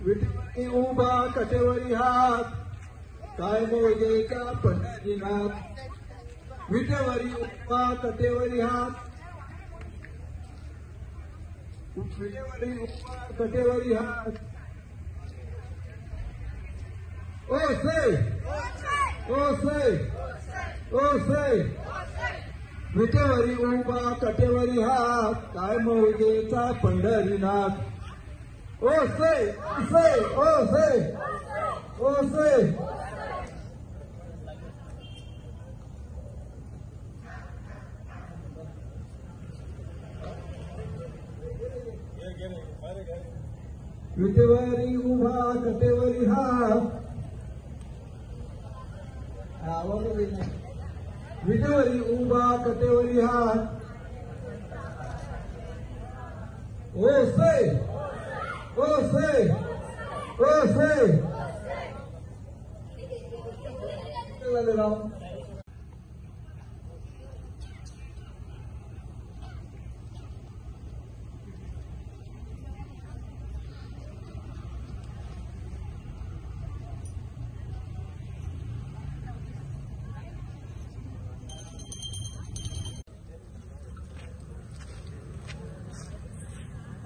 विटेवरी उभा कटेवरी हात, काय मोजेचा पंढरीनाथ. विटेवरी उभा कटेवरी हात, विटेवरी उभा कटेवरी हात. ओ से ओ से ओ से. विटेवरी उभा कटेवरी हात, काय मोजेचा पंढरीनाथ. ओ से से ओ से ओ से. विटेवरी उभा कटेवरी हात, विटेवरी उभा कटेवरी हात. ओ से ओ से ओ से.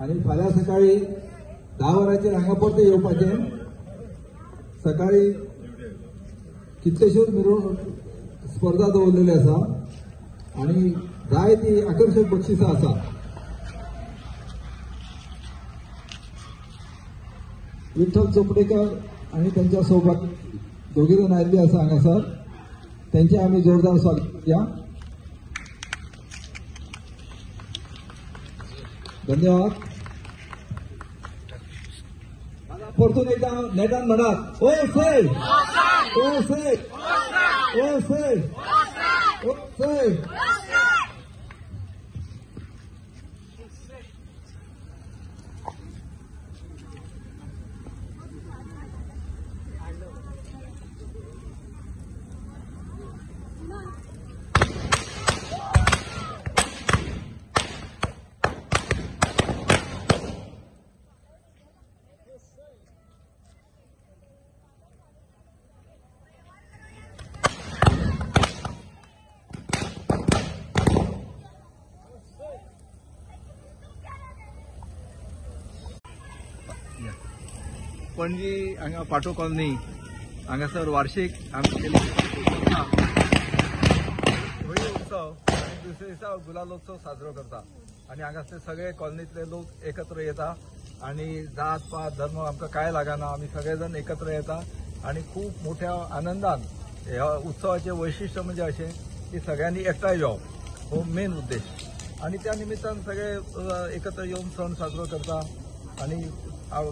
आणि फाल्यां सकाळी 10 वरांचेर हांगा परतें येवपाचें. सकाळी कितलेश्योच मिरवणूक स्पर्धा दवरलेली आसा आणि जायती आकर्शक बक्षिसां आसा. विठ्ठल चोपडेकर आणि त्यांच्या सोबत दोघी जाण आयिल्ली आसा हांगासर, त्यांचे आमी जोरदार स्वागत करूया. धन्यवाद. परतून एकदा नेटान म्हणात ओ से ओ से ओ से ओ से. पणजी हांगा पाटो कॉलनी हांगासर वार्षिक आमी होळी उत्सव आनी दुसरे दिसा गुलालोत्सव साजरो करता आनी हांगासर सगळे कॉलनीतले लोक एकत्र येता आनी जात पात धर्म आमकां कांय लागना, आमी सगळे जण एकत्र येता आनी खूब मोठ्या आनंदान ह्या उत्सवाचें वैशिश्ट म्हणजे अशें की सगळ्यांनी एकठांय येवप हो मेन उद्देश आनी त्या निमित्तान सगळे एकत्र येवन सण साजरो करता आनी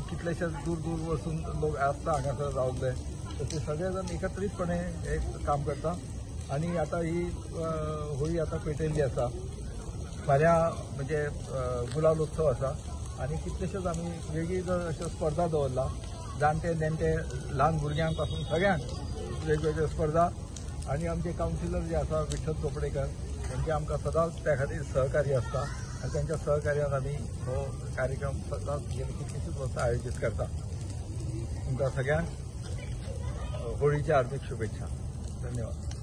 कितलेशेच दूर दूर वचून लोक आसता हांगासर रावले तर ते सगळे जण एकत्रितपणे हे काम करता. आनी आतां ही होळी आतां पेटयल्ली आसा, फाल्यां म्हणजे गुलालोत्सव आसा आनी कितलेशेच आमी वेगवेगळ्यो अश्यो स्पर्धा दवरला, जाणटे नेणटे ल्हान भुरग्यांक पासून सगळ्यांक वेगवेगळ्यो स्पर्धा. आनी आमचे कावन्सिलर जे आसा विठ्ठल चोपडेकर त्यांचे आमकां सदांच त्या खातीर सहकार्य आसता आनी त्यांच्या सहकार्यान आमी हो कार्यक्रम सदांच गेली कितलीशींच वर्सां आयोजीत करता. तुमकां सगळ्यांक होळीच्या हार्दिक शुभेच्छा. धन्यवाद.